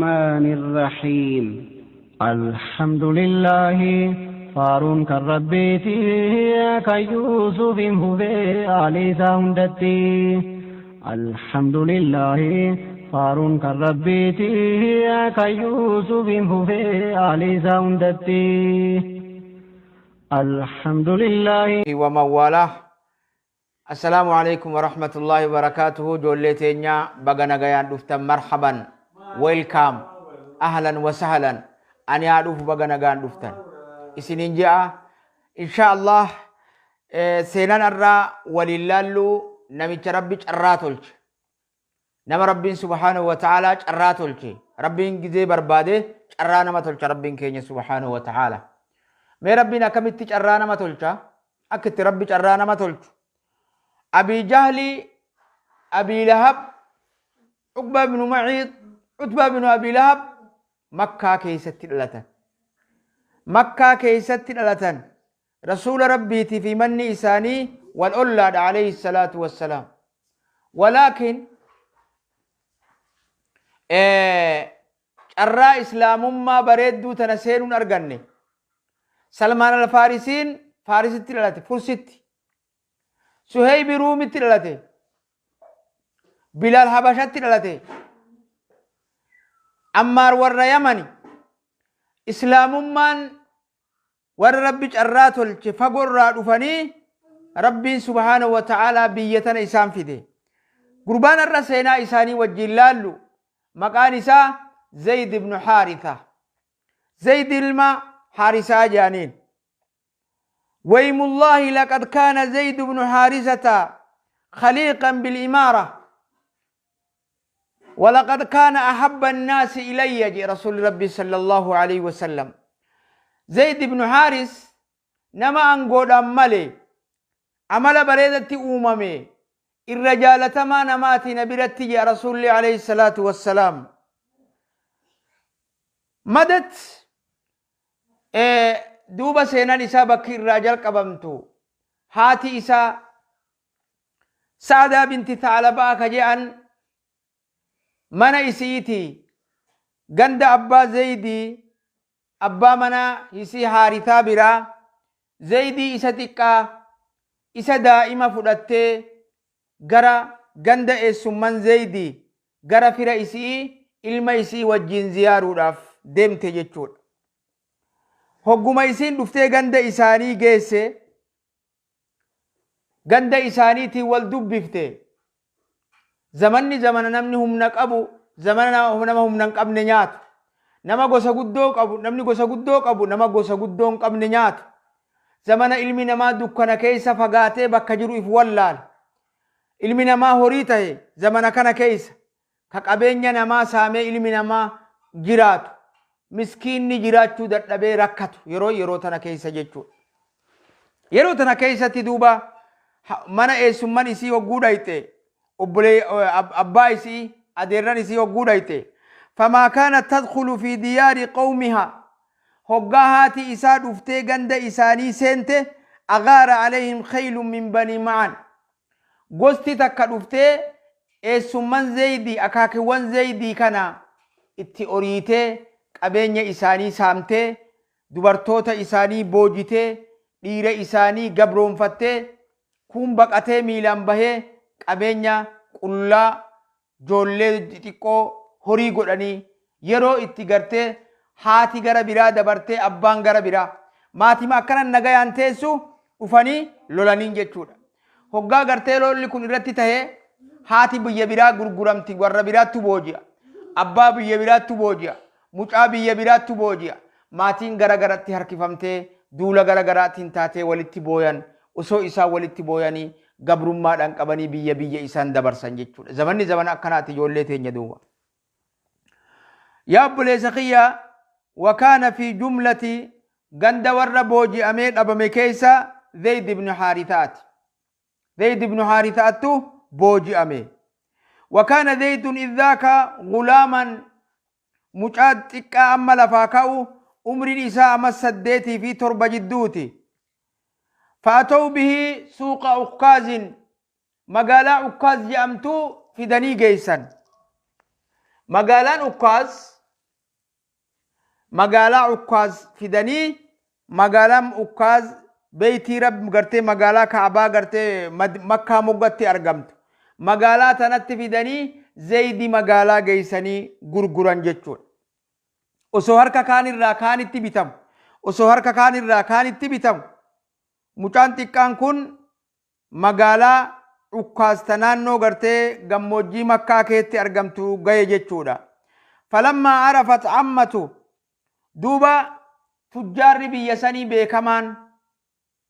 الرحمن الرحيم. الحمد لله faaruun kan rabbiiti kan Yuusufiin fufee aalii isaa hundatti. Alhamdulillahi faaruun kan rabbiiti kan Yuusufiin fufee aalii isaa hundatti. Alhamdulillahi. ومن والاه. السلام عليكم ورحمة الله وبركاته. Joollee teenya, baga nagayaan dhuftan. مرحبا، welcome، أهلا وسهلا. Ani haa dhufu, baga nagaan dhuftan isinin je'a. Insha Allah seenaan irraa waliin laallu namicha Rabbi carraa tolche, nama Rabbiin سبحانه وتعالى carraa tolche. Rabbiin gizee barbaade carraa nama tolcha. Rabbiin keenya سبحانه وتعالى, mee Rabbiin akkamitti carraa nama tolcha? Akka itti Rabbi carraa nama tolchu, Abii Jahli, Abii Lahab, Uqbaa binu Maciid, Utbaa binu Abii Lahab Makkaa keessatti dhalatan. Makkaa keessatti dhalatan. Rasuula Rabbiitii fi manni isaanii wal ollaadha عليه الصلاة والسلام. ولكن carraa islaamummaa bareedduu tana seenuun arganne. Salmaan Alfaarisiin Faarisitti dhalate, Fursitti. Suheybi Ruumitti dhalate. Bilaal Habashatti dhalate. Ammaar warra Yamani. Islaamummaan warra Rabbi carraa tolche fagoorraa dhufanii Rabbiin سبحانه وتعالى biyya tana isaan fide. Gurbaan irra seenaa isaanii wajjin laallu maqaan isaa Zayd ibnu Haaritha. Zayd ilma Haarisaa jedhaniin. ويم الله لقد كان زيد بن حارثة خليقا بالإمارة ولقد كان أحب الناس إلي جي رسول ربي صلى الله عليه وسلم. زيد بن حارث nama aangoodhaan malee amala bareedatti uumame, irra jaalatamaa namaati na biratti jea Rasuulli عليه الصلاة والسلام. Madat duuba seenaan isaa bakki irraa jalqabamtu, haati isaa Sa'adaa binti Thaalabaa ka je'an mana isiiti ganda abbaa Zaydii, abbaa mana isii Haaritaa biraa, Zaydii isa xiqqaa, isa daa'ima fudhattee gara ganda eessumman Zaydii, gara fira isii, ilma isii wajjin ziyaaruudhaaf deemte jechuudha. Hogguma isiin dhuftee ganda isaanii geesse, ganda isaaniitiin wal dubbifte. Zamanni zamana namni humna qabu zamana nama humna hin qabne nyaatu. Nama gosa guddoo qabu, namni gosa guddoo qabu nama gosa guddoo hin qabne nyaatu. Zamana ilmi namaa dukkana keessa fagaatee bakka jiru if wallaala. Ilmi namaa horii tahe zamana kana keessa ka qabeenya namaa saamee ilmi namaa jiraatu. Miskiinni jiraachuu dadhabee rakkatu yeroo tana keessa jechuudha. Yeroo tana keessatti duuba mana eessumman isii hogguu dhayxe, obbolee abbaa isii, adeerran isii hogguu dhayxe, فما كانت تدخل في ديار قومها, hoggaa haati isaa dhuftee ganda isaanii seente, أغار عليهم خيل من بني معن. Gosti takka dhuftee eessumman Zaydii, akaakiiwwan Zaydii kana itti oriitee, qabeenya isaanii saamtee, dubartoota isaanii boojitee, dhiira isaanii gabroonfattee, kun baqatee miilaan bahee, qabeenya qullaa, joollee xixiqqoo horii godhanii, yeroo itti gartee haati gara biraa dabartee, abbaan gara biraa, maatima akkana nagayaan teessu dhufanii lolaniin jechuudha. Hoggaa gartee lolli kun irratti tahee, haati biyya biraa gurguramti, warra biraattu booji'a. Abbaa biyya biraattu booji'a. Mucaa biyya biraattu booji'a. Maatiin gara garatti harkifamtee, duula gara garaatiin taatee walitti booyan. Osoo isaan walitti booyanii, gabrummaadhaan qabanii biyya biyya isaan dabarsan jechuudha. Zamanni zamana akkanaati, ijoollee teenya duuba. Yaa obboleessa kiyya, وكان في جملة ganda warra booji'amee dhabame keessa Zayd ibn Haaritaati. Zayd ibn Haaritaattu booji'ame. وكان زيد إذ ذاك غلاما, mucaa xiqqaa amma lafaa ka'u, umriin isaa amma 8 fi 7 jidduuti. فأتوا به سوق عكاظ, magaalaa Ukkaaz jedhamtu fidanii geessan. Magaalaan Ukkaaz Magaalaa Ukkaaz fidanii, magaalaan Ukkaaz beeytii Rabbi gartee magaalaa Ka'abaa gartee Makkaa moggatti argamtu. Magaalaa tanatti fidanii Zaydi magaalaa geessanii gurguran jechuudha. Osoo harka kaanirraa kaanitti bitamu, osoo harka kaanirraa kaanitti bitamu, mucaan xiqqaan kun magaalaa Ukkaaz ta naannoo gartee gammoojjii Makkaa keetti argamtu gaye jechuudha. Falammaa arafat ammatu, duuba tujjaarri biyya sanii beekamaan,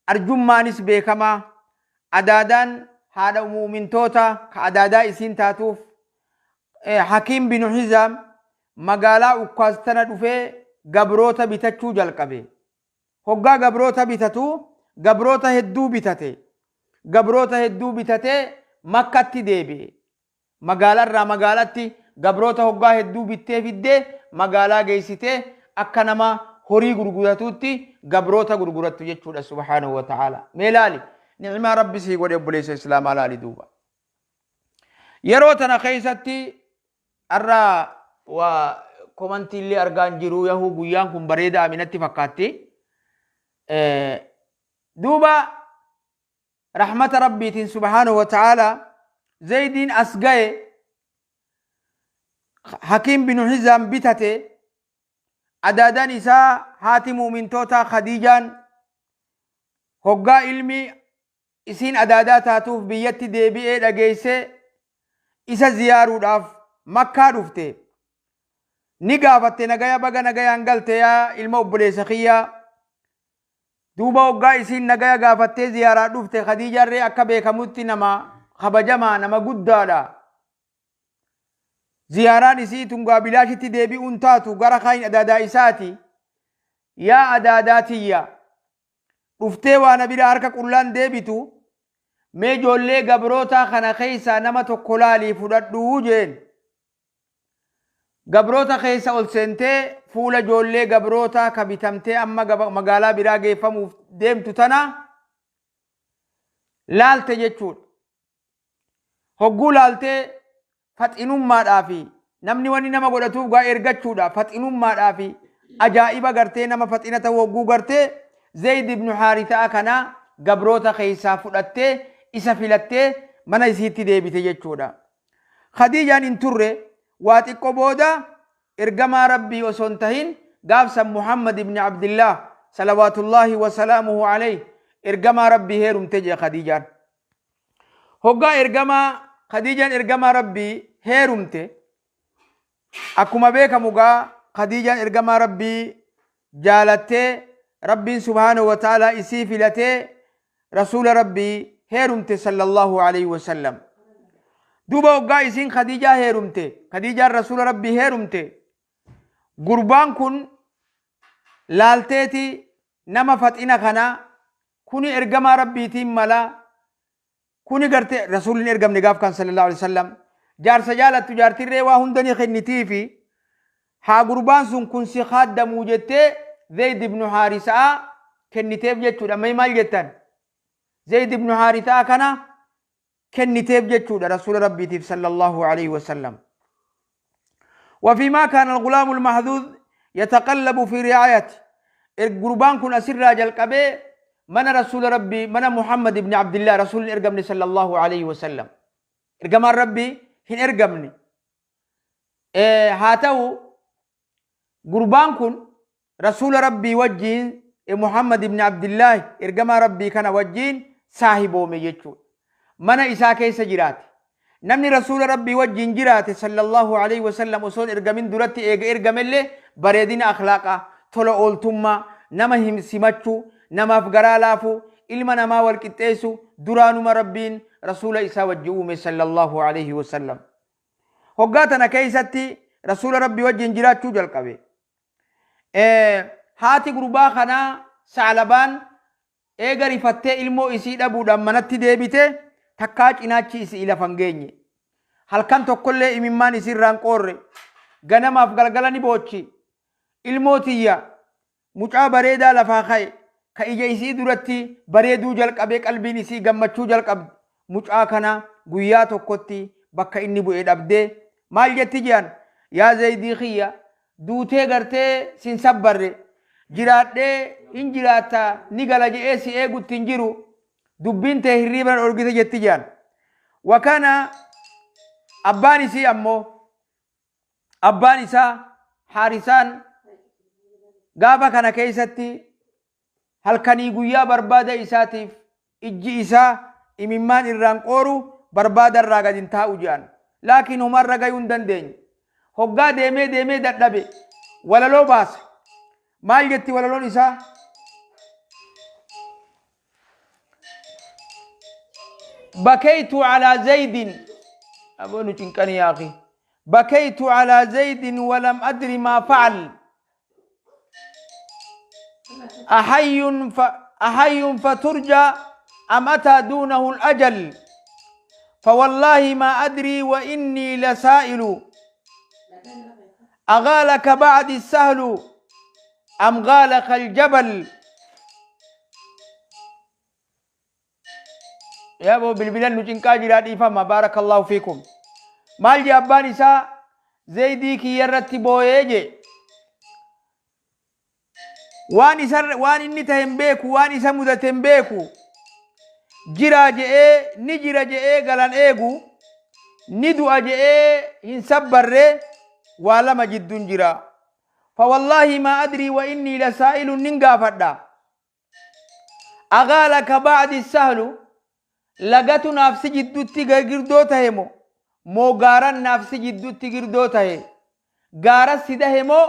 arjummaanis beekamaa, adaadaan haadha mu'umintoota ka adaadaa isiin taatuuf, Hakiim binu Hizaam magaalaa Ukkaaz tana dhufee gabroota bitachuu jalqabe. Hoggaa gabroota bitatu gabroota hedduu bitate. Gabroota hedduu bitatee Makkatti deebi'e. Magaalarraa magaalatti gabroota hoggaa hedduu bittee fiddee magaalaa geessitee akka nama horii gurguratuutti gabroota gurgurattu jechuudha, subhaanahu wa ta'ala. Mee laali, ni'imaa Rabbi sii godhe, obboleessa Islaamaa, laali duuba. Yeroo tana keessatti har'a waa komantii illee argaa hin jiru, yahuu guyyaan kun bareedaa aminatti fakkaatti. Duuba rahmata Rabbiitiin, subhaanahu wa ta'ala, Zaydiin as gaye. Hakiim binu Hizaam bitate. Adaadaan isaa haati mu'mintootaa Khadiijaan hoggaa ilmi isiin adaadaa taatuuf biyyatti deebi'ee dhageesse, isa ziyaaruudhaaf Makkaa dhufte. Ni gaafatte, nagaya, baga nagayaan galte yaa ilma obboleessa kiyyaa. Duuba hoggaa isiin nagaya gaafattee ziyaaraa dhufte, Khadiijaarree akka beekamutti nama kabajamaa, nama guddaadha. Ziyaaraan isii tungaa bilaashitti deebi'uun taatu, gara kaayin adaadaa isaati. Yaa adaadaa tiyya, dhuftee waa na bira harka qullaan deebitu, mee ijoollee gabrootaa kana keessaa nama tokko laalii fudhadhuu jeen. Gabroota keessa ol seentee fuula ijoollee gabrootaa ka bitamtee amma magaalaa biraa geeffamuuf deemtu tana laalte jechuudha. Hogguu laaltee faxinummaadhaa fi namni wanni nama godhatuuf gaa ergachuudha, faxinummaadhaa fi ajaa'iba gartee nama faxina ta'uu hogguu gartee, Zayd ibn Haaritaa kana gabroota keessaa fudhattee isa filattee mana isiitti deebite jechuudha. Khadiijaan hin turre, waa xiqqo booda ergamaa Rabbii osoo hin tahin gaafsan Muhammad ibn Abdillah salawaatullaahi wasalaamuhu alayhi ergamaa Rabbii heerumte jee Khadiijaan. Hoggaa ergamaa Khadiijaan ergamaa Rabbii heerumte, akkuma beekamu gaa Khadiijaan ergamaa Rabbii jaalattee, Rabbiin subhaanahu wa ta'aalaa isii filatee rasuula Rabbii heerumte sallallahu alayhi wa sallam. Duuba hoggaa isiin Khadiijaa heerumte, Khadiijaan rasuula Rabbii heerumte, gurbaan kun laalteeti nama faxina kana, kuni ergamaa Rabbiitiin mala, kuni garte rasuulli hin ergamne gaaf kan sallallahu alaihi wasallam. Jaarsa jaalattu jaartirree waa hunda ni kennitiifi, haa gurbaan sun kun si khaaddamuu jettee Zayd ibnu Haarisaa kenniteef jechuudha. Mee maal jettan? Zayd ibnu Haarisaa kana kenniteef jechuudha rasuula Rabbiitiif sallallahu alaihi wasallam. وفيما كان الغلام المحظوظ يتقلب في رعايته، gurbaan kun asirraa jalqabee mana rasuula Rabbii, mana Muhammad ibn Abdillah, rasuulli hin ergamne sallallahu alaihi wasallam, ergamaan Rabbii hin ergamne. Haa ta'u, gurbaan kun rasuula Rabbii wajjiin, Muhammad ibn Abdillah ergamaa Rabbii kana wajjiin saahiboome jechuudha. Mana isaa keessa jiraate. Namni rasuula Rabbii wajjiin jiraate sallallahu alaihi wasallam osoo hin ergamin duratti, eega ergamellee bareedina akhlaaqaa, tola ooltummaa, nama simachuu, namaaf garaa laafuu, ilma namaa wal qixxeessu duraanuma Rabbiin rasuula isaa wajji uume sallallahu alaihi wasallam. Hoggaa tana keessatti rasuula Rabbii wajjin jiraachuu jalqabe. Haati gurbaa kanaa Saalabaan eega rifattee ilmoo isii dhabuudhaan manatti deebite, takkaa cinaachi isii lafa hin geenye. Halkan tokkollee imimmaan isii irraa hin qoorre. Ganamaaf galgala ni boochi. Ilmoo tiyya, mucaa bareedaa lafaa ka'e, ka ija isii duratti bareeduu jalqabee qalbiin isii gammachuu jalqabde, mucaa kana guyyaa tokkotti bakka inni bu'e dhabdee maal jetti jedhan, yaa Zaydii kiyya. Duutee gartee sin sabbarre. Jiraadhee hin jiraatta ni gala je'ee si eegutti hin jiru. Dubbiin tee hirriiba na dhorgite jetti je'an. Wakana abbaan isii ammoo abbaan isaa Haarisaan gaafa kana keessatti halkanii guyyaa barbaada isaatiif ijji isaa imimmaan irraan qooru barbaada irraa gad hin taa'u je'an. Laakiin homaa irra gayuu hin dandeenye. Hoggaa deemee deemee dadhabe walaloo baasa. Maal jetti walaloon isaa? Bakaytu alaa zaydin aboo nu cinqani yaa akhi. Bakaytu alaa zaydin walam adri maa facal. Ahayyun fa ahayyun faturja am ataa duunahu al-ajal. فوالله ما أدري وإني لسائل أغالك بعد السهل أم غالك الجبل يا أبو بالبلال نجنكا جرا ديفما بارك الله فيكم مال جي أبان إسا زيدي كي يرتي بويجي Waan isa waan inni tahe hin beeku, waan isa mudate hin beeku. Jiraa je'ee ni jira je'ee galan eegu, ni du'a je'ee hin sabbarre waa lama jidduun jira. Fawallaahi maa adrii wa innii lasaa'ilun nin gaafadha. Agaalaka ba'di sahlu lagatu naaf si jiddutti girdoo tahe moo moo gaaran naaf si jiddutti girdoo tahe gaara si dahe moo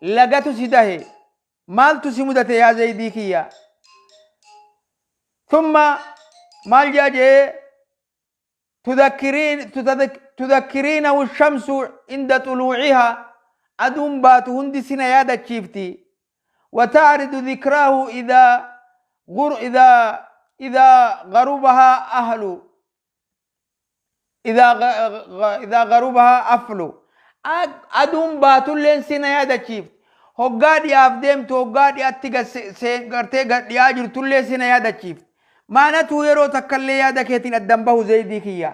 lagatu si dahe maaltu si mudate yaa zaydii kiyya thumma maal jaa jee tudakkiriinahu shamsu inda xuluucihaa aduun baatu hundi sina yaadachiifti watacridu dhikraahu idaa idaa garubahaa ahlu idaa garubahaa aflu aduun baatulleen sina yaadachiifti hoggaa dhiyaaf deemtu hoggaa dhi'atti gartee dhiyaa jirtullee sina yaadachiifti maanatuu yeroo takkallee yaada keetiin addan bahu zeydii kiyya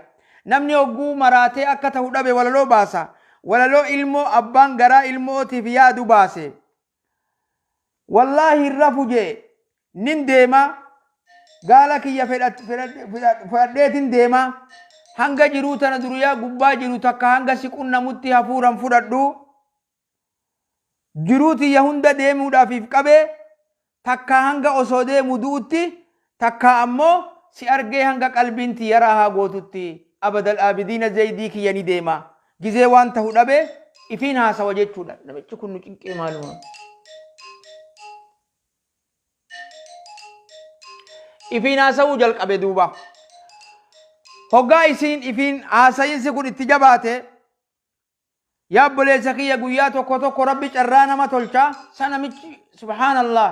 namni hogguu maraatee akka tahu dhabe walaloo baasa walaloo ilmoo abbaan garaa ilmootiif yaadu baase Wallaahi hin rafu jee nin deema gaala kiyya fedhadheetin deema hanga jiruu tana duriyaa gubbaa jiru takka hanga si qunnamutti hafuuran fudhadhu jiruu tiyya hunda deemuudhaaf if qabe takka hanga osoo deemu du'utti takka ammoo si argee hanga qalbiin tiyya raahaa gootutti abadal aabidiina zeydii kiyya ni deema gizee waan tahu dhabe ifiin haasawa jechuudha namichi kun nu cinqee maaluma ifiin haasawuu jalqabe duuba hoggaa isiin ifiin haasayinsi kun itti jabaate yaa obboleessa kiyya guyyaa tokko tokko rabbi carraa nama tolcha sa namichi subhaanallah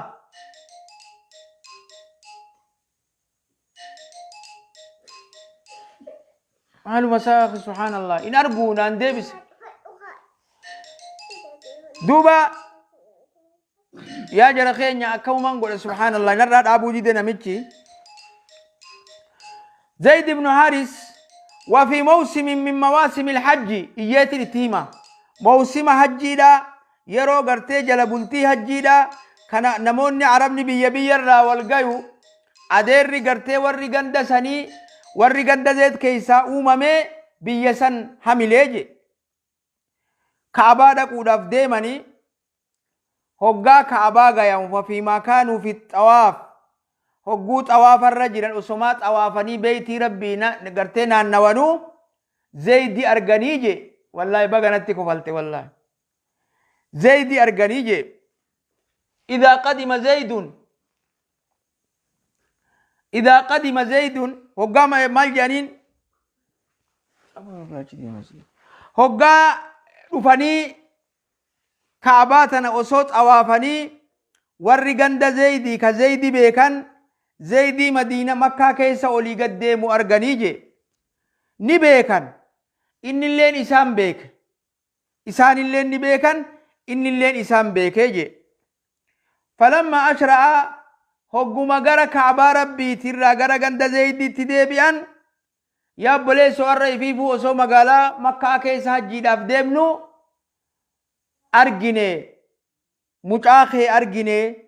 maaluma isaa subhaanallah in arguu naan deebise duuba yaa jara keenya akkamuman godhe subhaanallah narraa dhaabuu dide namichi Zayd ibn Haris wa fi mawsimin min mawaasimil hajji iyyeetiin itti hima mawsima hajjiidha yeroo gartee jala bultii hajjiidha kana namoonni arabni biyya biyyarraa wal gayu adeerri gartee warri ganda sanii warri ganda zeet keessaa uumamee biyya san hamilee je ka'abaa dhaquudhaaf deemanii hoggaa ka'abaa gayan wafiimaa kaanuu fi xawaaf hogguu xawaafarra jiran osomaa xawaafanii beeytii rabbii gartee naannawanuu zeeydi arganii je wallaahi baga natti kofalte wallaahi zeeydi arganii je idaa qadima zeeydun Idaa qadima zeydun hoggaa maal jedhaniin hoggaa dhufanii ka'abaa tana osoo xawaafanii warri ganda zeydii ka zeydi beekan zeydii madiina makkaa keessa olii gad deemu arganii je ni beekan innilleen isaan beeke isaanilleen ni beekan innilleen isaan beekee je Falamma ashra'a hogguma gara Ka'baa Rabbiitirraa gara ganda Zeeydiitti deebi'an yaa obboleessoo har'a ifiifuu osoo magaalaa Makkaa keessa hajjiidhaaf deemnu Argine, mucaa kee argine,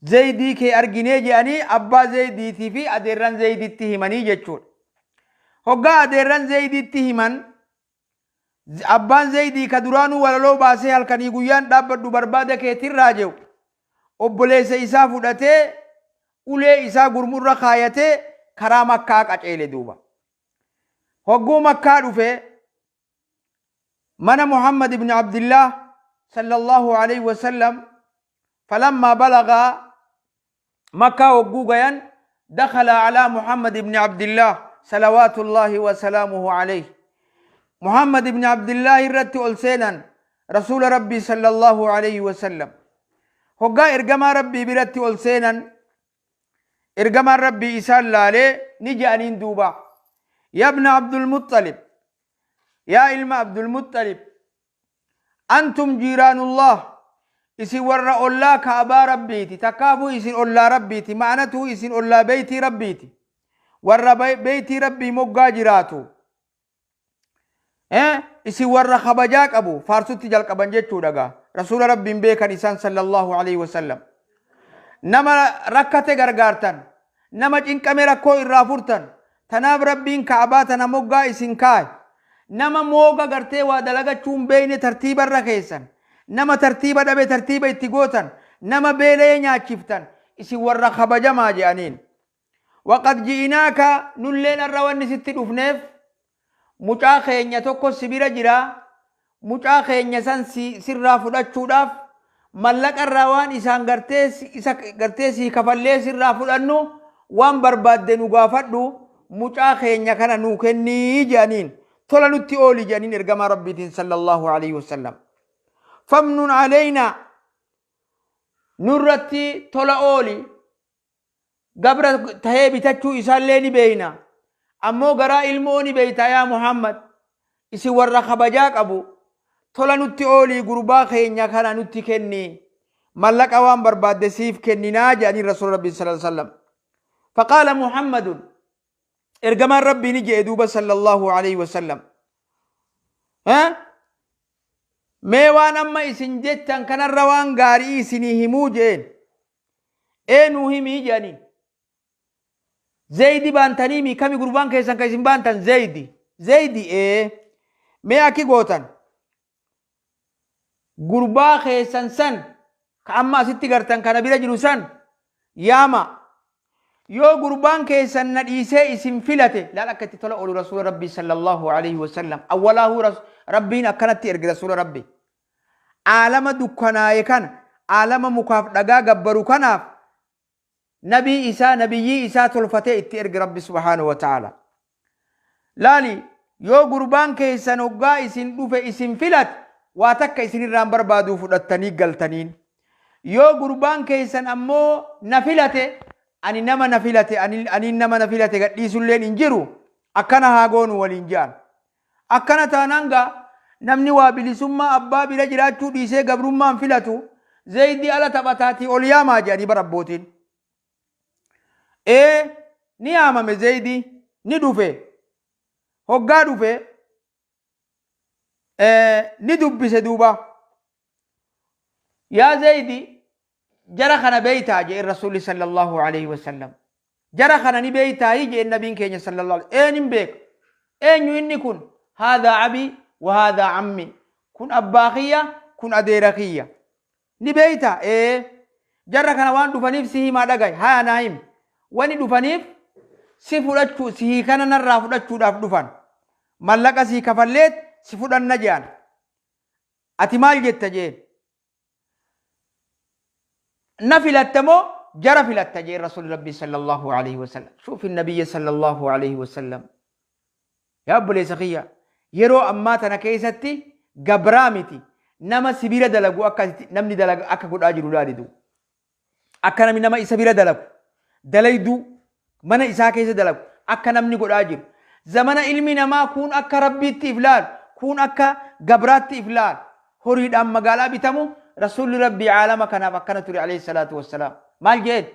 Zeydii kee arginee je'anii abbaa Zeydiitii fi adeerran Zeyditti himanii jechuudha. Hoggaa adeerran Zeyditti himan, abbaan Zeydii ka duraanuu walaloo baasee halkanii guyyaan dhaabbadhu barbaada keetirraa je'u, obboleessa isaa fudhatee ulee isaa gurmurra kaayatee karaa Makkaa qaceele duuba. Hogguu Makkaa dhufe, mana Muhammad ibn Abdillah sallallahu alayhi wasallam, falamma balaga Makkaa, hogguu gayan, dakhala ala Muhammad ibn Abdillah salawaatullahi wa salaamuhu alayhi. Muhammad ibn Abdillah irratti ol seenan Rasuula Rabbii sallallahu alayhi wasallam. Hoggaa ergamaa Rabbii biratti ol seenan, ergamaan Rabbii isaan laalee ni je'aniin duuba: "Yabna Abdulmuxalib, yaa ilma Abdulmuxalib, antum jiiraanullah, isin warra ollaa Ka'abaa Rabbiiti, takkaafuu isin ollaa Rabbiiti, ma'anatuu isin ollaa beeytii Rabbiiti, warra beeytii Rabbii moggaa jiraatu, isin warra kabajaa qabu." Faarsutti jalqaban jechuudha gaa. Rasuula Rabbiin beekan isaan sallallahu alaihi wasallam. Nama rakkate gargaartan, nama cinqame rakkoo irraa furtan, tanaaf Rabbiin Ka'abaa tana moggaa isin kaaye. Nama mooga gartee waa dalagachuu hin beekne tartiiba irra keessan, nama tartiiba dhabe tartiiba itti gootan, nama beela'ee nyaachiftan, isin warra kabajamaa jedhaniin. "Waqad ji'inaaka, nulleen har'a wanni sitti dhufneef mucaa keenya tokko si bira jira. Mucaa keenya san si sirraa fudhachuudhaaf, mallaqa irraa waan isaan gartee isa gartee sii kafallee sirraa fudhannu, waan barbaadde nu gaafadhu, mucaa keenya kana nuu kennii" jedhaniin. "Tola nutti ooli" jedhaniin ergamaa Rabbiitiin sallallahu alaihi wasallam. "Famnun aleynaa, nurratti tola ooli. Gabra tahee bitachuu isaallee ni beeyna, ammoo garaa ilmoo ni beeyta. Yaa Muhammad, isin warra kabajaa qabu, tola nutti oolii, gurbaa keenya kana nutti kenni, mallaqa waan barbaadde siif kenninaa" jedhanii Rasuula Rabbii sallallahu alaihi wasallam. Faqaala Muhammadun, ergamaan Rabbii ni jedhe duuba sallallahu alaihi wasallam: "Mee waan amma isin jettan kanarra waan gaarii isinii himuu?" jeen. "Ee, nuu himii" jedhaniin. "Zeydi baantaniimi? Kami gurbaan keessan ka isin baantan?" "Zeydi." "Zeydi? Ee. Mee akki gootan: gurbaa keessan san ka amma asitti gartan kana bira jiru san yaama. Yoo gurbaan keessan na dhiisee isin filate..." Laal akka itti tola oolu Rasuula Rabbii sallallahu alaihi wasallam. Awwalaahuu Rabbiin akkanatti erge Rasuula Rabbii. Aalama dukkanaaye kana, aalama mukaaf dhagaa gabbaru kanaaf nabii isaa, nabiyyii isaa tolfatee itti erge Rabbi subhaanahu wa ta'ala. Laali, "Yoo gurbaan keessan hoggaa isin dhufe isin filate, waa takka isinirraan barbaaduu, fudhattanii galtaniin. Yoo gurbaan keessan ammoo na filate, ani nama na filate, aniin nama na filate gadhiisulleen hin jiru. Akkana haa goonu" waliin je'an. Akkana taanaan gaa namni waa bilisummaa abbaa bira jiraachuu dhiisee gabrummaan filatu, "Zeydi ala taphataatii ol yaamaa" jedhanii bara abbootiin. Ee, ni yaamame Zeydi, ni dhufe. Hoggaa dhufe ni dubbise duuba. "Yaa Zeydi, jara kana beeytaa?" jedheen Rasuulli sallallahu alaihi wasallam. "Jara kana ni beeytaayi?" jedheen nabiin keenya sallallahu alaihi. "Ee, nin beeka." "Eenyu inni kun?" "Haadhaa abii wa haadhaa ammi. Kun abbaa kiyya, kun adeera kiyya. Ni beeytaa?" "Ee." "Jarra kana waan dhufaniif si himaa dhagaye." "Haya, naa himi." "Wani dhufaniif si fudhachuu, si hiikana narraa fudhachuudhaaf dhufan. Mallaqa sii kafalleet si fudhanna jedhan. Ati maal jetta?" jeen. "Na filatta moo jara filatta?" jeen Rasuulli Rabbii sallallahu alaihi wasallam. Shuufi nabiyya sallallahu alaihi wasallam. Yaa obboleessa kiyya, yeroo ammaa tana keessatti gabraa miti, nama si bira dalagu akka namni dalaga akka godhaa jiru laalidu. Akka namni nama isa bira dalagu, dalayduu mana isaa keessa dalagu akka namni godhaa jiru. Zamana ilmi namaa kuun akka Rabbiitti if laalu, kuun akka gabraatti if laalu, horiidhaan magaalaa bitamu, Rasuulli Rabbii caalama kanaaf akkana ture alayhi salaatu wassalaam. Maal jeen?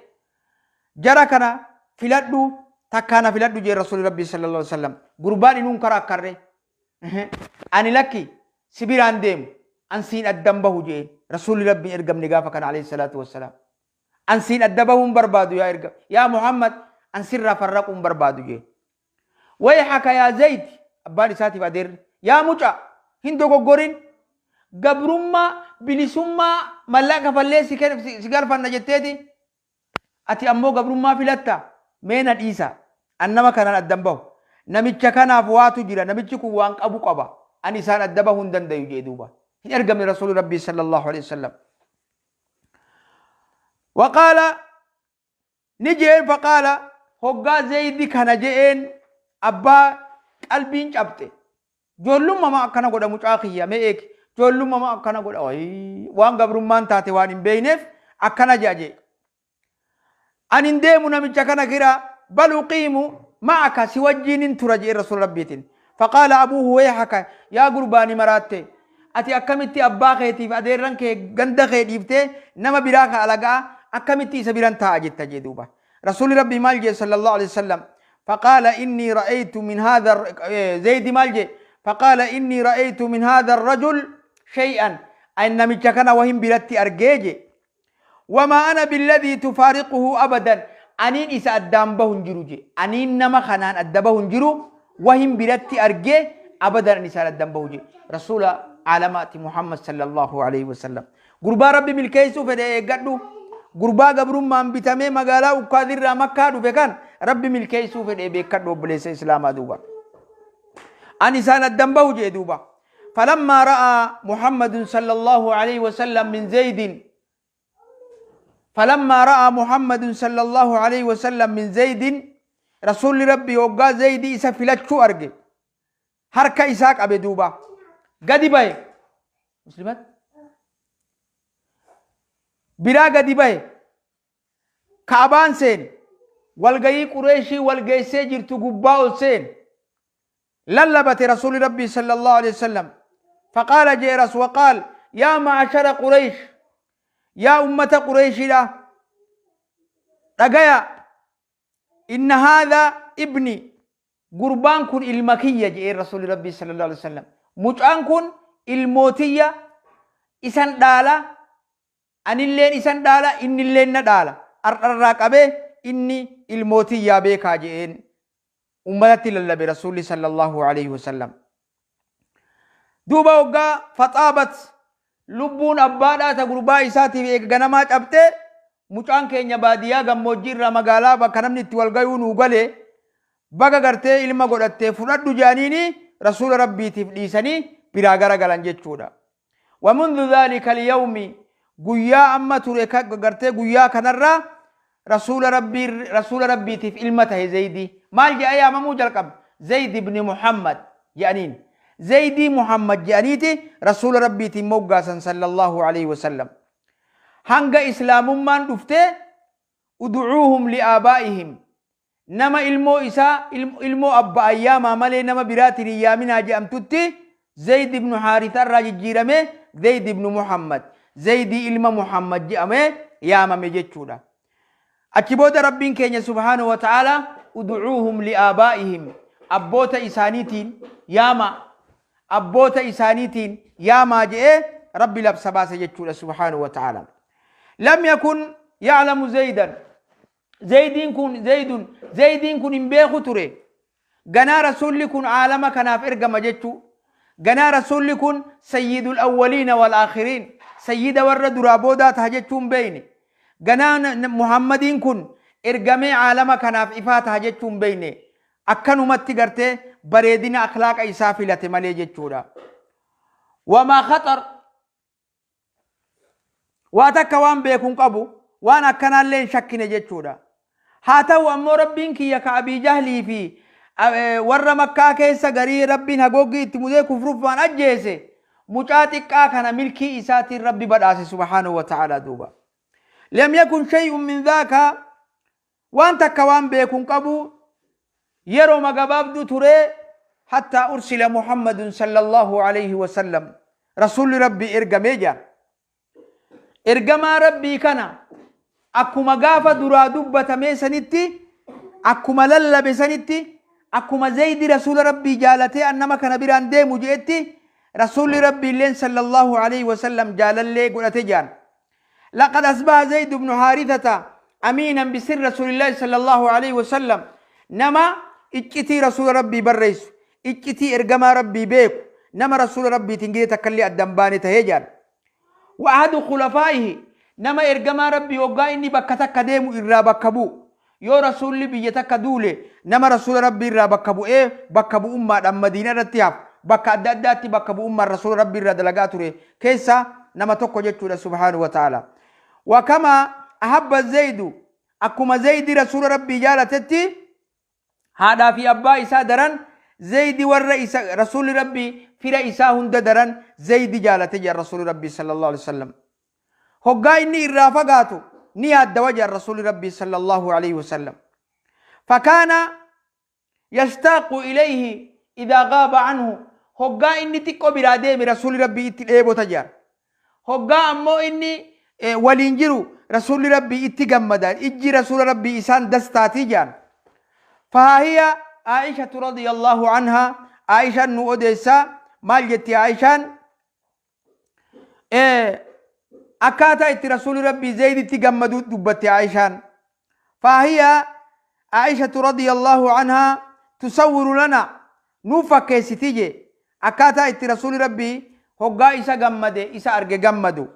"Jara kana filadhu, takkaa na filadhu" jeen Rasuulli Rabbii sallallahu alaihi wasallam. Gurbaan inuun karaa akkarree. "Ani lakki, si biraan deemu. An siin addan bahu jeen. Rasuulli Rabbiin ergamne gaafa kana alayhi salaatu wassalaam. An siin adda bahuu hin barbaadu yaa erga yaa Muhammad, an sirraa farraquu hin barbaadu jeen. Wayhaka yaa Zayd, abbaan isaatiif adeerri, yaa mucaa hin dogoggorin, gabrummaa bilisummaa mallaqa kafallee si galfanna jetteeti ati ammoo gabrummaa filatta? Mee na dhiisa, an nama kanaan addan bahu, namicha kanaaf waatu jira, namichi kun waan qabu qaba, ani isaan adda bahuu hin dandayu jee. Duuba hin ergamne Rasuuli Rabbii sallallahu alaihi wasallam. Waqaala ni jeen, faqaala hoggaa Zaydi kana je'een abbaa qalbiin cabxe. Ijoollummaa akkana godha mucaa kiyya, mee eegi, ijoollummaa akkana godha, wayii waan gabrummaan taate waan hin beeyneef akkana je'a jee. Ani hin deemu namicha kana kira, bal uqiimu ma'aka, si wajjiinin tura jee Rasuula Rabbiitiin. Faqaala abuuhu wayhaka yaa gurbaani, maraatte ati? Akkamitti abbaa keetiif adeerran kee ganda kee dhiiftee nama biraa ka alagaa akkamitti isa biran taa'a jetta jee. Duuba Rasuulli Rabbii maal jee sallallahu alaihi wasallam? Faqaala inni ra'aytu min hadha, Zaydi maal jee? Faqaala inni ra'aytu min hadha arrajul shay'an, an namicha kana wahin biratti argee jee. Wamaa ana billadhii tufaariquhu abadan, aniin isa addaan bahu hin jiru jee. Aniin nama kanaan adda bahu hin jiru, wahin biratti argee abadan ani isaan addan bahu jee. Rasuula aalamaati Muhammad sallallahu alaihi wasallam. Gurbaa Rabbi milkeessuu fedhe eeggadhu. Gurbaa gabrummaan bitamee magaalaa Ukkaadirraa Makkaa dhufe kan Rabbi milkeessuu fedhe beekadhu, obboleessa Islaamaa. Duuba ani isaan addan bahu jee. Duuba falammaa ra'aa Muhammadun sallallahu alaihi wasallam min Zaydin, فلما رأى محمد صلى الله عليه وسلم من زيد، رسول ربي وقا زيد إسا فلتشو أرجي harka isaa qabe. Duuba gadi bahe, muslimat biraa gadi bahe, Ka'abaan seen, walgayii Qureeshii walgeessee jirtu gubbaa ol seen, lallabate Rasuuli Rabbii sallallahu alaihi wasallam. Faqaala jeeras waqaal yaa ma'ashara Qureesh, yaa ummata Qureeshiidha dhagaya, inna haadha ibni, gurbaan kun ilma kiyya jedheen Rasuuli Rabbii sallallahu alaihi wasallam. Mucaan kun ilmootiyya, isan dhaala, anilleen isan dhaala, innilleen na dhaala, ardharraa qabee inni ilmootiyyaa beekaa jedheen ummatatti lallabe Rasuulli sallallahu alaihi wasallam. Duuba waggaa faxaabat lubbuun abbaadhaa ta gurbaa isaatiif eega ganamaa cabxee, mucaan keenya baadiyyaa gammoojjii irraa magaalaa bakka namni itti wal gayuu nuu galee, baga gartee ilma godhattee fudhadhu jedhaniini Rasuula Rabbiitiif dhiisanii biraa gara galan jechuudha. ومنذ ذلك اليوم, guyyaa amma ture gartee guyyaa kanarraa Rasuula Rabbii, Rasuula Rabbiitiif ilma tahe. Zaydii maal jedha yaamamuu jalqabe? Zayd ibni Muhammad jedhaniin, Zaydii Muhammad jedhaniiti Rasuula Rabbiitiin moggaasan sallallahu alaihi wasallam. Hanga Islaamummaan dhuftee ud'uuhum li'aabaa'ihim, nama ilmoo isaa ilmoo abba ayyaamaa malee nama biraatiin hin yaaminaa jedhamtutti, Zayd ibnu Haarisa irraa jijjiirame Zayd ibnu Muhammad, Zaydii ilma Muhammad jedhamee yaamame jechuudha. Achi booda Rabbiin keenya subhaanahu wa ta'ala ud'uuhum li'aabaa'ihim, abboota isaaniitiin yaama, abboota isaaniitiin yaamaa jedhee Rabbi labsa baase jechuudha subhaanahu wa ta'ala. Lam yakun ya'lamu Zaydan, Zaydiin kun, Zaydun, Zaydiin kun hin beeku ture. Ganaa Rasuulli kun aalama kanaaf ergama jechuu. Ganaa Rasuulli kun sayyidul awwaliina wal aakhiriin, sayyida warra duraa boodaa taha jechuu hin beeyne. Ganaa Muhammadiin kun ergamee aalama kanaaf ifaa taha jechuu hin beeyne. Akkanumatti gartee bareedina akhlaaqa isaa filate malee jechuudha. Wamaa khaxar waa takka waan beeku hin qabu, waan akkanaallee hin shakkine jechuudha. Haa ta'u ammoo Rabbiin kiyya ka Abii Jahlii fi warra Makkaa keessa garii Rabbiin hagoggii itti mudee kufruffaan ajjeese, mucaa xiqqaa kana milkii isaatiin Rabbi badhaase subhaanahu wa ta'ala. Duuba lam yakun shay'un min dhaaka, waan takka waan beeku hin qabu, yeroo gabaabduu ture hattaa ursila Muhammadun sallallahu alayhi wasallam, Rasuulli Rabbii ergamee jira. Ergamaa Rabbii kana akkuma gaafa duraa dubbatamee sanitti, akkuma lallabe sanitti, akkuma Zaydi Rasuula Rabbii jaalatee an nama kana biraan deemu je'etti. Rasuulli Rabbiilleen sallallahu aleyhi wasallam jaalallee godhate jedhan. Laqad asbaha Zayd ibnu Haarithata amiinan bisirri Rasuulillaahi sallallahu aleyhi wasallam nama iccitii Rasuula Rabbii barreessu, iccitii ergamaa Rabbii beeku, nama Rasuula Rabbiitiin gidee takkallee adda hin baane tahee jedhan. Wa ahadu khulafaa'ihi nama ergamaa Rabbii hoggaa inni bakka takka deemu irraa bakka bu'u. Yoo Rasuulli biyya takka duule nama Rasuula Rabbii irraa bakka bu'ee bakka bu'ummaadhaan Madiina irratti hafu, bakka adda addaatti bakka bu'ummaan Rasuula Rabbii irraa dalagaa ture keessaa nama tokko jechuudha subhaanahu wa ta'ala. Wa kama ahabba Zaydu akkuma Zaydi Rasuula Rabbii jaalatetti haadhaa fi abbaa isaa daran Zaydi warra isa Rasuulli Rabbii fira isaa hunda daran Zaydi jaalate jedhan Rasuulli Rabbii sallallahu alaihi wasallam. Hoggaa inni irraa fagaatu ni yaaddawa jedhan Rasuulli Rabbii sallallahu alaihi wasallam. Fakaana yashtaaqu ilayhi idaa gaaba anhu hoggaa inni xiqqoo biraa deeme Rasuulli Rabbii itti dheebota jedhan. Hoggaa ammoo inni waliin jiru Rasuulli Rabbii itti gammada. Ijji Rasuula Rabbii isaan dastaatii jedhan. Fahaahiya Aa'ishatu radiyallahu anhaa Aa'ishaan nu odeessaa maal jetti Aa'ishaan? Akkaataa itti Rasuulli Rabbii Zayditti gammaduu dubbatte Aa'ishaan. Faahiya Aa'ishatu radiyallahu anhaa tusawwiru lana nuuf fakkeessiti jee akkaataa itti Rasuulli Rabbii hoggaa isa gammade isa arge gammadu.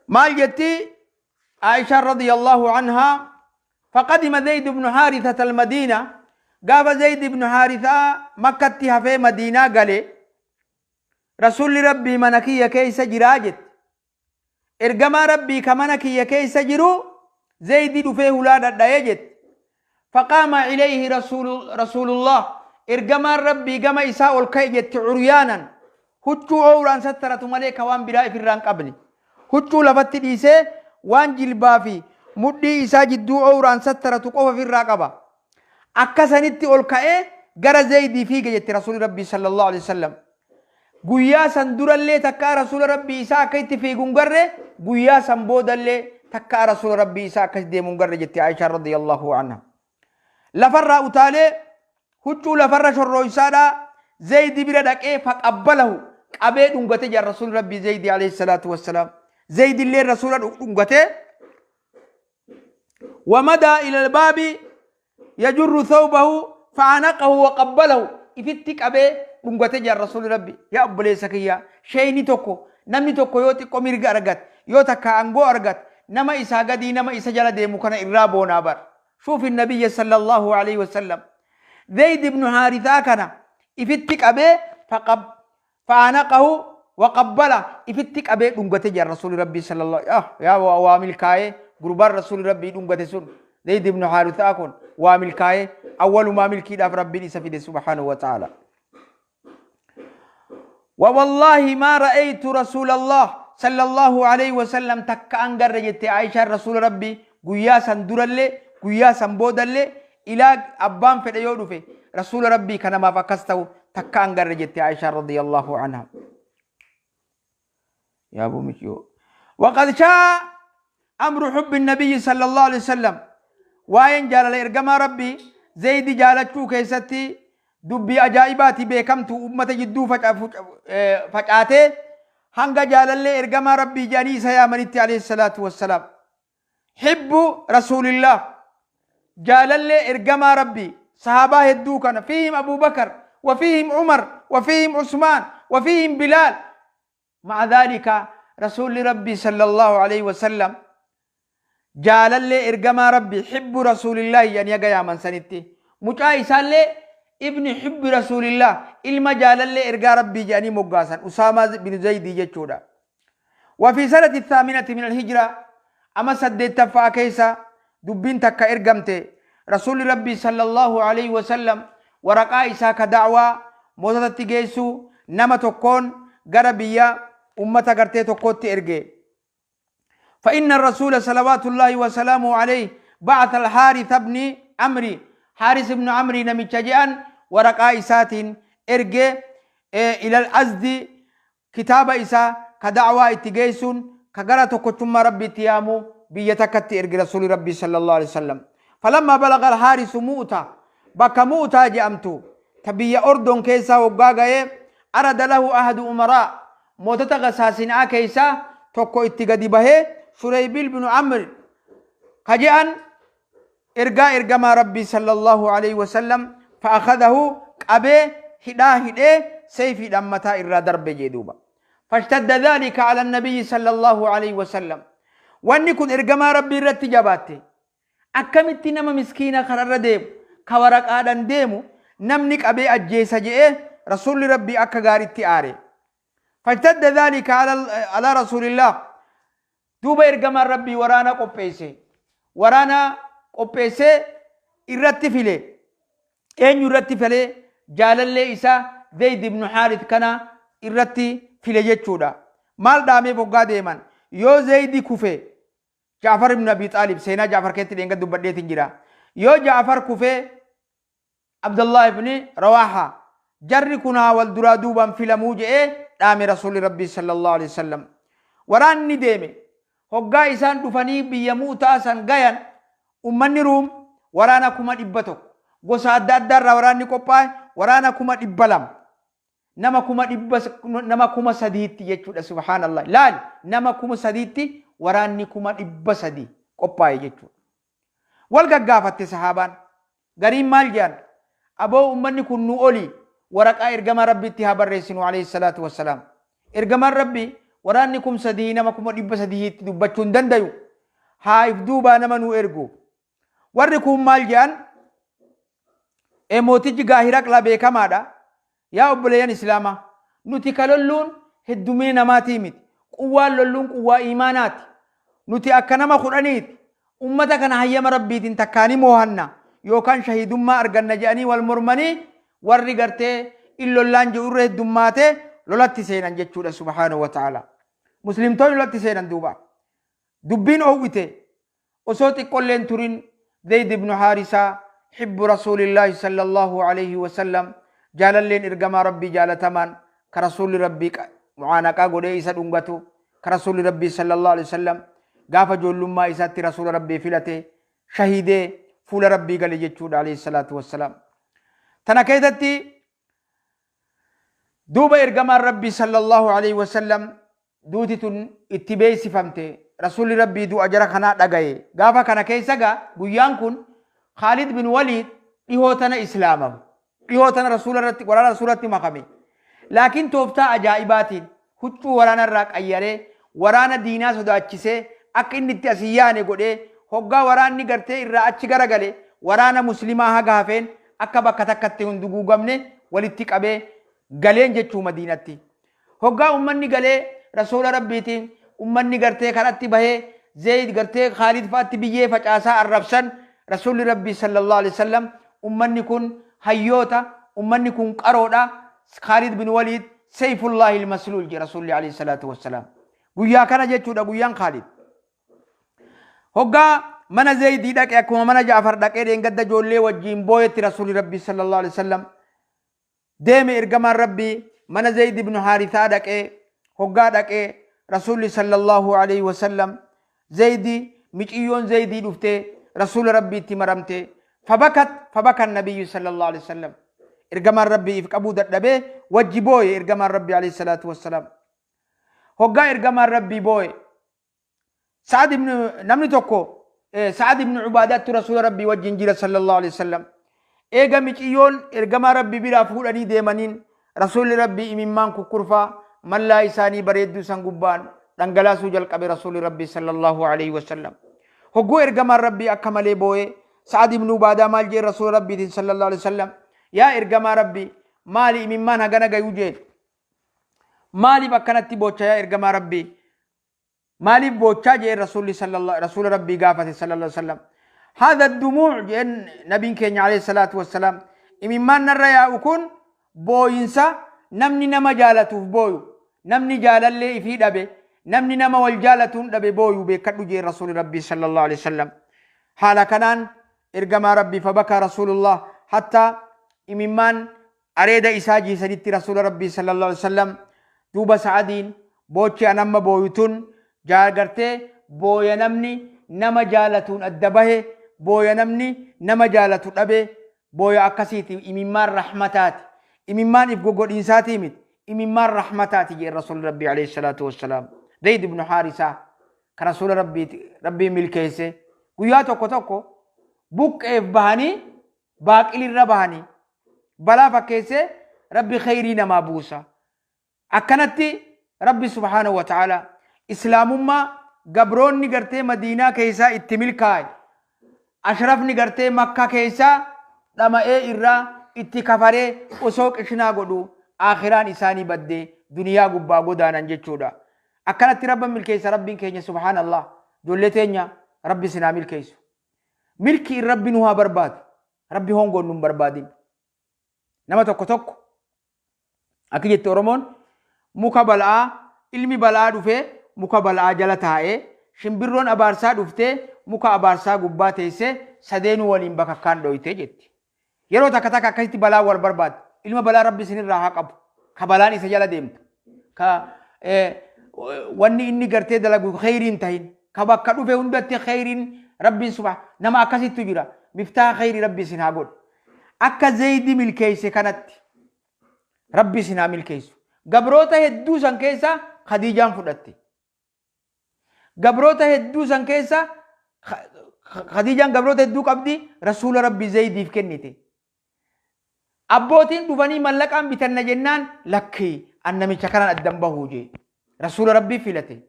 Maal jetti Aa'ishaan radiyallahu anhaa? Faqadima Zayd ibnu Haarithata al-Madiina gaafa Zayd ibnu Haarithaa Makkatti hafee Madiinaa gale Rasuulli Rabbii mana kiyya keessa jiraa jette. Ergamaa Rabbii ka mana kiyya keessa jiru Zaydi dhufee hulaa dhadha'ee jette. Faqaama ilayhi Rasuulullah ergamaan Rabbii gama isaa ol ka'e jette curyaanan huccuu owraan sattaratu malee ka waan biraa ifirraa hin qabne. Huccuu lafatti dhiisee waan jilbaa fi mudhii isaa jidduu owraan sattaratu qofa ifirraa qaba. Akka sanitti ol ka'ee gara Zaydii fiige jette Rasuulli Rabbii sallallahu alaihi wasallam. Guyyaa san durallee takkaa Rasuula Rabbii isaa akka itti fiigu hin garre, guyyaa san boodallee takkaa Rasuula Rabbii isaa akkas deemu hin garre jette Aishaan radiyallahu anha. Lafarraa utaalee huccuu lafarra shorrooysaadhaa Zaydi bira dhaqee faqabbalahu qabee dhungate jedhan Rasuulli Rabbii Zaydi alayhi salaatu wassalaam. Zaydillee Rasuula dhungatee ومدى إلى الباب يجر ثوبه فعنقه وقبله ifitti qabee dhungate jedhan Rasuulli Rabbi. Yaa obboleessa kiyya, sheeyni tokko namni tokko yoo xiqqoo mirga argate, yoo takka aangoo argate, nama isaa gadii, nama isa jala deemu kana irraa boonaa bar. Shuufi nabiyya sallallahu alaihi wasallam Zayd ibn Haarithaa kana ifitti qabee faqab fa'anaqahu waqabbala ifitti qabee dhungate jedhan Rasuulli Rabbii sallallahu ah yaa waa milkaa'ee gurbaan Rasuulli Rabbii dhungate sun Zayd ibn Haarithaa kun waa milkaa'ee awwalumaa milkiidhaaf Rabbiin isa fide subhaanahu wa ta'ala. ووالله ما رأيت رسول الله صلى الله عليه وسلم تك أنقر جت عائشة رسول ربي قيا سن درلي قيا سن بودلي إلى أبان في يودفه رسول ربي كان ما فكستو takka an garre jette Aishaan radiyallahu anha. Yaa Abu Miciyoo. Waqad shaa amru hubbi nabiyyi sallallahu alaihi wasallam waa'een jaalala ergamaa rabbii Zaydi jaalachuu keessatti dubbii ajaa'ibaati beekamtu ummata jidduu facaatee hanga jaalallee ergamaa rabbii jedhanii isa yaamanitti alayhi salaatu wassalaam. Hibbu Rasuulillaah, jaalallee ergamaa Rabbii, sahaabaa hedduu kana, fiihim Abuu Bakar, wa fiihim Umar, wa fiihim Usmaan, wa fiihim Bilaal. Ma'a dhaalika Rasuulli Rabbii sallallahu alaihi wasallam jaalallee ergamaa Rabbii hibbu Rasuulillaahi jedhanii haga yaaman sanitti. Mucaa isaallee ibni hibbi Rasuulillaah ilma jaalallee ergaa Rabbii jedhanii moggaasan Usaamaa bin Zaydii jechuudha. Wa fi sanati thaaminati min alhijra ama saddeettaffaa keessa dubbiin takka ergamte. Rasuulli Rabbii sallallahu alaihi wasallam waraqaa isaa ka da'waa moototatti geessu nama tokkoon gara biyya ummata gartee tokkootti erge. فإن الرسول صلوات الله وسلامه عليه بعث الحارث بن عمرو حارث بن عمرو نمتش جأن ورقا إسات إرجع إلى الأزد Kitaaba isaa ka da'waa itti geessuun ka gara tokkochummaa Rabbiitti yaamu biyya takkatti erge Rasuulli Rabbii sallallahu alaihi wasallam. Falammaa balaga al-haarisu Mu'ta bakka Mu'taa je'amtu ta biyya Ordon keessaa hoggaa ga'e Arada lahu ahadu umaraa, mootota Gasaasinaa keeysaa tokko itti gadi bahee, Shureybiil binu Amr ka je'an, ergaa ergamaa Rabbii sallallahu aleyhi wasallam fa'akhadahu qabee hidhaa hidhee seyfiidhaan mataa irraa darbe jee duuba. Fashtadda dhaalika ala nabiyyi sallallahu aleyhi wasallam. Wanni kun ergamaa Rabbii irratti jabaatte. Akkamitti nama miskiina kararra deemu, ka waraqaadhaan deemu namni qabee ajjeesa je'ee Rasuulli Rabbii akka gaaritti aare. Fashtadda dhaalika ala Rasuulillah. Duuba ergamaan Rabbii waraana qopheesse. Waraana qopheessee irratti file. Eenyu irratti filee? Jaalallee isaa Zayd ibn Haarith kana irratti file jechuudha. Maal dhaameef hoggaa deeman? Yoo Zaydi kufe, Jaafar ibn Abi Xaalib, seenaa Jaafar keessatti dheenga dubbadheetiin jira. Yoo Jaafar kufee, Abdullah ibn Rawaaha, jarri kun haa wal duraa duubaan filamuu je'ee dhaame Rasuulli Rabbii sallallahu alaihi wasallam. Waraanni deeme. Hoggaa isaan dhufanii biyya Mu'taa san gayan, ummanni Ruum waraana 100,000, gosa adda addaa irraa waraanni qophaa'e waraana 200,000, nama 100,000, nama 3,000tti jechuudha. Subhaanallah, laali, nama 3,000tti waraanni 300,000 qophaa'e jechuudha. Wal gaggaafatte sahaabaan. Gariin maal jedhan? Aboo, ummanni kun nu olii, waraqaa ergamaa Rabbiitti haa barreessinu alayhi salaatu wassalaam. Ergamaan Rabbii waraanni 3,000 nama 300,000tti dubbachuu hin dandayu. Haa if duubaa nama nu ergu. Warri kun maal jedhan? Mootichi Gaahiraqlaa beekamaadha. Yaa obboleeyyan Islaamaa, nuti ka lolluun heddumina namaatii miti. Quwwaan lolluun quwwaa iimaanaati. Nuti akka nama 10ti. Ummata kana hayyama Rabbiitiin takkaa ni moohanna yookaan shahiidummaa arganna jedhanii wal mormanii, warri gartee in lollaan jiru irra heddummaatee lolatti seenan jechuudha. Subhaanahu wa ta'ala. Muslimtoonni lolatti seenan duuba. Dubbiin oowwite. Osoo xiqqolleen turin Zayd ibn Haarisaa, hibbu Rasuulillaahi sallallahu alayhi wa sallam, jaalalleen ergamaa Rabbii jaalatamaan, ka Rasuulli Rabbii mu'aanaqaa godhee isa dhungatu, ka Rasuulli Rabbii sallallahu alayhi wa sallam gaafa ijoollummaa isaatti Rasuula Rabbii filate, shahiidee fuula Rabbii gale jechuudha alayhi salaatu wassalaam. Tana keessatti duuba ergamaan Rabbii sallallahu alayhi wa sallam duuti tun itti beeksifamte. Rasuulli Rabbii du'a jara kanaa dhagaye. Gaafa kana keessa gaa guyyaan kun Khaalid bin Waliid dhihoo tana islaamame. Dhihoo tana Rasuula irratti, waraana Rasuulatti makame. Laakiin tooftaa ajaa'ibaatiin huccuu waraana irraa qayyaree, waraana diinaa sodaachisee, akka inni itti asii yaane godhee, hoggaa waraanni gartee irraa achi garagale, waraana muslimaa haga hafeen akka bakka takkatti hin duguugamne walitti qabee galeen jechuu Madiinatti. Hoggaa ummanni galee Rasuula Rabbiitiin ummanni gartee karatti bahee Zeyd gartee Khaalid fa'atti biyyee facaasaa arrabsan, Rasuulli Rabbii sallallahu alaihi wasallam ummanni kun hayyoota, ummanni kun qaroodha, Khaalid bin Waliid Seyfullahi al-Masluul jedhe Rasuulli alayhi salaatu wassalaam. Guyyaa kana jechuudha guyyaan Khaalid. Hoggaa mana Zeydii dhaqe, akkuma mana Jaafar dhaqee dheengadda ijoollee wajjiin booyetti Rasuulli Rabbii sallallahu alaihi wasallam deeme. Ergamaan Rabbii mana Zayd ibn Haarisaa dhaqee, hoggaa dhaqee Rasuulli sallallahu alaihi wasallam Zaydi, miciyyoon Zaydii dhuftee Rasuula Rabbiitti maramte. Fabakat, fabakan nabiyyu sallallahu alaihi wasallam. Ergamaan Rabbii if qabuu dadhabee wajji booye ergamaan Rabbii alayhi salaatu wassalaam. Hoggaa ergamaan Rabbii booye, Sa'ad ibn, namni tokko, Sa'ad ibn Ubaadaatti Rasuula Rabbii wajjin jira sallallahu alaihi wasallam. Eega miciyyoon ergamaa Rabbii biraa fuudhanii deemaniin Rasuulli Rabbii imimmaan kukkurfaa mallaa isaanii bareedduu san gubbaan dhangalaasuu jalqabe Rasuulli Rabbii sallallahu alaihi wasallam. Hogguu ergamaan Rabbii akka malee boo'ee, Sa'ad ibn Ubaadaa maal jeen Rasuula Rabbiitiin sallallahu alaihi wasallam? Yaa ergamaa Rabbii, maali imimmaan hagana gayuu jeen? Maaliif akkanatti boocha yaa ergamaa Rabbii? Maaliif boochaa jeen Rasuulli sallallahu Rasuula Rabbii gaafate sallallahu alaihi wasallam. Haadha dumuu jeen nabiin keenya alayhi salaatu wassalaam, imimmaan narra yaa'u kun booyinsa namni nama jaalatuuf booyu, namni jaalallee ifii dhabe, namni nama wal jaalatuun dhabe booyu beekadhu jeen Rasuulli Rabbii sallallahu alaihi wasallam. Haala kanaan ergamaa Rabbii fabakaa Rasuulullah hatta imimmaan areeda isaa jiisanitti Rasuula Rabbii sallallahu alaihi wasallam. Duuba Sa'adiin, boochi an amma booyu tun jaagartee booya namni nama jaalatuun adda bahe booya, namni nama jaalatu dhabe booya akkasiiti. Imimmaan rahmataati, imimmaan if gogodhiinsaatii miti. Imimmaan rahmataati jeen Rasuulli Rabbii alayhi salaatu wassalaam. Zayd ibnu Haarisaa ka Rasuula Rabbii milkeesse guyyaa tokko tokko buqqeef bahanii baaqilirra bahanii balaa fakkeessee Rabbi kheyrii namaa buusa. Akkanatti Rabbi subhaanahu wa ta'ala islaamummaa gabroonni gartee Madiinaa keessaa itti milkaa'e, ashrafni gartee Makka keessaa dhama'ee irraa itti kafaree osoo qishnaa godhu aakhiraan isaanii baddee duniyaa gubbaa godaanan jechuudha. Akkanatti Rabban milkeessa Rabbiin keenya subhaanallah. Ijoollee teenya Rabbi isin haa milkeessu. Milkiin Rabbi nu haa barbaadu. Rabbi hongoon nu hin barbaadin. Nama tokko tokko Akki jette Oromoon, muka bal'aa, ilmi bal'aa dhufee muka bal'aa jala taa'ee, shimbirroon abaarsaa dhuftee muka abaarsaa gubbaa teessee sadeenuu waliin bakakkaan dhooyte jetti. Yeroo takka takka akkasitti balaan wal barbaaddi. Ilma balaa Rabbi isinirraa haa qabu. Ka balaan isa jala deemtu. Ka wanni inni gartee dalagu kheyrii hin tahin. Ka bakka dhufe hundatti kheyriin Rabbiin subha nama akkasittu jira. Miftaha kheyrii Rabbi isin haa godhu. Akka Zeydi milkeeyse kanatti Rabbi isin haa milkeessu. Gabroota hedduu san keessa Khadiijaan fudhatte. Gabroota hedduu san keessa Khadiijaan gabroota hedduu qabdi, Rasuula Rabbi Zeydiif kennite. Abbootiin dhufanii mallaqaan bitanna jennaan, lakki, an namicha kanaan addan bahuu jee. Rasuula Rabbii filate.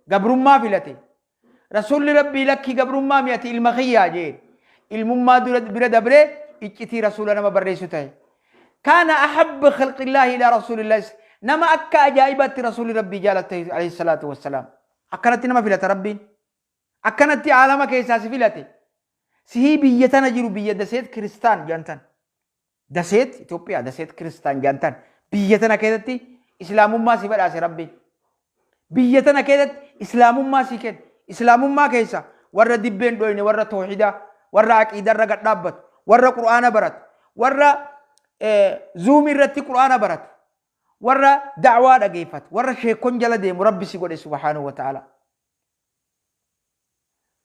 Gabrummaa filate. Rasuulli Rabbii lakkii gabrummaa mi, ati ilma kiyyaa jeen. Ilmummaa dura bira dabree iccitii Rasuula nama barreessu tahe. Kaana ahabba khalqillaahi ilaa Rasuulillaahi, nama akka ajaa'ibaatti Rasuulli Rabbii jaalatu tahe alayhi salaatu wassalaam. Akkanatti nama filata Rabbiin. Akkanatti aalama keessaa si filate. Sihii biyya tana jiru, biyya daseet kiristaan jedhan. Daseet Itoophiyaa, daseet kiristaan jedhan tan, biyya tana keessatti islaamummaa si badhaase Rabbiin. Biyya tana keessatti islaamummaa si kenne. Islaamummaa keessa warra dibbeen dhoyne, warra toohidaa, warra aqiidarra gad dhaabbatu, warra qur'aana baratu, warra zuumii irratti qur'aana baratu, warra da'waa dhageeffatu, warra sheekon jala deemu Rabbi si godhe subhaanahu wa ta'ala.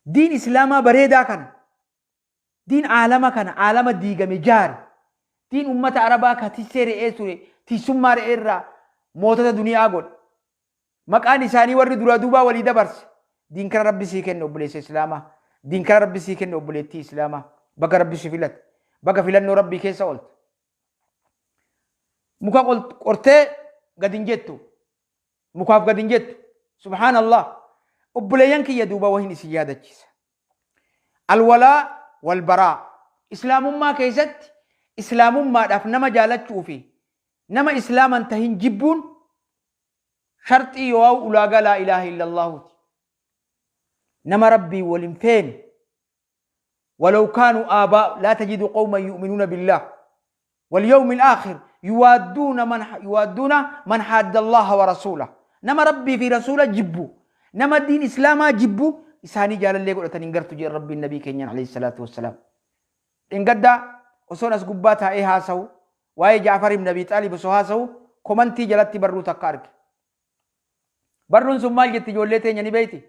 Diin islaamaa bareedaa kana, diin aalama kana, aalama diigame jaare, diin ummata Arabaa ka tissee re'ee ture tissummaa re'ee irraa mootota duniyaa godhe, maqaan isaanii warri duraa duubaa walii dabarse, diin kana Rabbi sii kenne obboleessa islaamaa, diin kana Rabbi sii kenne obboleettii islaamaa, baga Rabbi si filate, baga filannoo Rabbii keessa oolte. Muka qortee gad hin jettu, mukaaf gad hin jettu. Subhaanallah. Obboleeyyan kiyya, duuba wahin isin yaadachiisa. Alwalaa walbaraa. Islaamummaa keessatti islaamummaadhaaf nama jaalachuu fi nama islaaman tahin jibbuun sharxii yoo'aa ulaagaa laa ilaaha illallaahuuti. Nama Rabbii wal hin feene, walaw kaanuu aabaa, laa tajidu qawman yu'minuuna billaah walyawmi alaakhir yuwaadduuna man haadda Allaha wa rasuulah. Nama Rabbii fi rasuula jibbu, nama diin islaamaa jibbu, isaanii jaalallee godhatan hin gartu jedhan Rabbiin nabii keenyaan alayhi salaatu wassalaam. Dhengaddaa osoon as gubbaa taa'ee haasawu, waa'ee Jaafar ibn Abi Xaalib osoo haasawu, komantii jalatti barruu takka arge. Barruun sun maal jetti, ijoollee teenya, ni beeyti?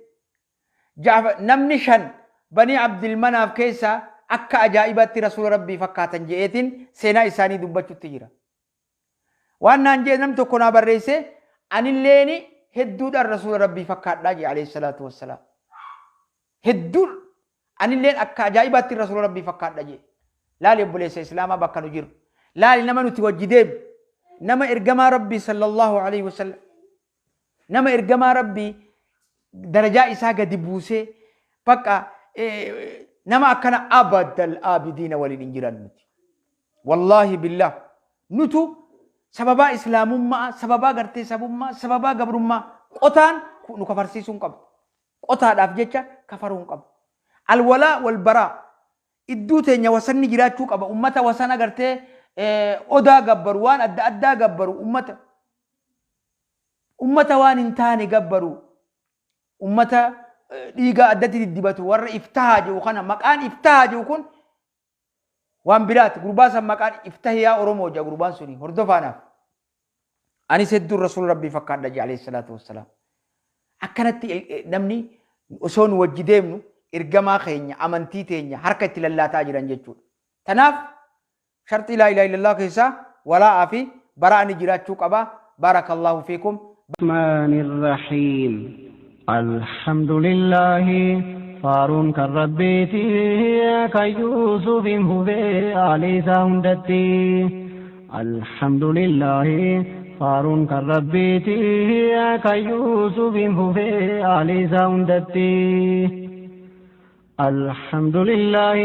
Namni shan Banii Abdilmanaaf keessaa akka ajaa'ibaatti Rasuula Rabbii fakkaatan je'eetiin seenaa isaanii dubbachutti jira. Waan naan je'e namni tokko naa barreesse, anilleeni hedduudhaan Rasuula Rabbii fakkaadhaa je'e alayhi salaatu wassalaam. Hedduu anilleen akka ajaa'ibaatti Rasuula Rabbii fakkaadha je'e. Laali obboleessa Islaamaa, bakka nu jiru. Laali nama nuti wajji deemu. Nama ergamaa Rabbii sallallahu alayhi wasallam. Nama ergamaa Rabbii darajaa isaa gadi buusee bakka nama akkana abadal aabidiina waliin hin jiran nuti. Wallaahi billah, nutu sababaa islaamummaa, sababaa gartee sabummaa, sababaa gabrummaa qotaan nu kafarsiisuu hin qabdu. Qotaadhaaf jecha kafaruu hin qabdu. Alwalaa wal baraa idduu teenya wasanni jiraachuu qaba. Ummata wasana gartee odaa gabbaru, waan adda addaa gabbaru, ummata waan hin taane gabbaru, ummata dhiigaa addatti diddibatu, warra iftahaa jedhu kana. Maqaan iftahaa jedhu kun waan biraati. Gurbaa san maqaan iftahiyaa Oromoo jedha gurbaan suni hordofaanaaf. Anis hedduun Rasuula Rabbii fakkaadha jedhe alayhi salaatu wassalaam. Akkanatti namni osoo nu wajji deemnu ergamaa keenya, amantii teenya harka itti lallaataa jiran jechuudha. Tanaaf sharxii laa ilaaha illallah keessaa walaa'aa fi bara'ani jiraachuu qaba. Baarakallahu fiikum. الرحمن الرحيم الحمد لله فارون كربيتي كيوسف هبي علي ساندتي الحمد لله فارون كربيتي كيوسف هبي علي ساندتي الحمد لله.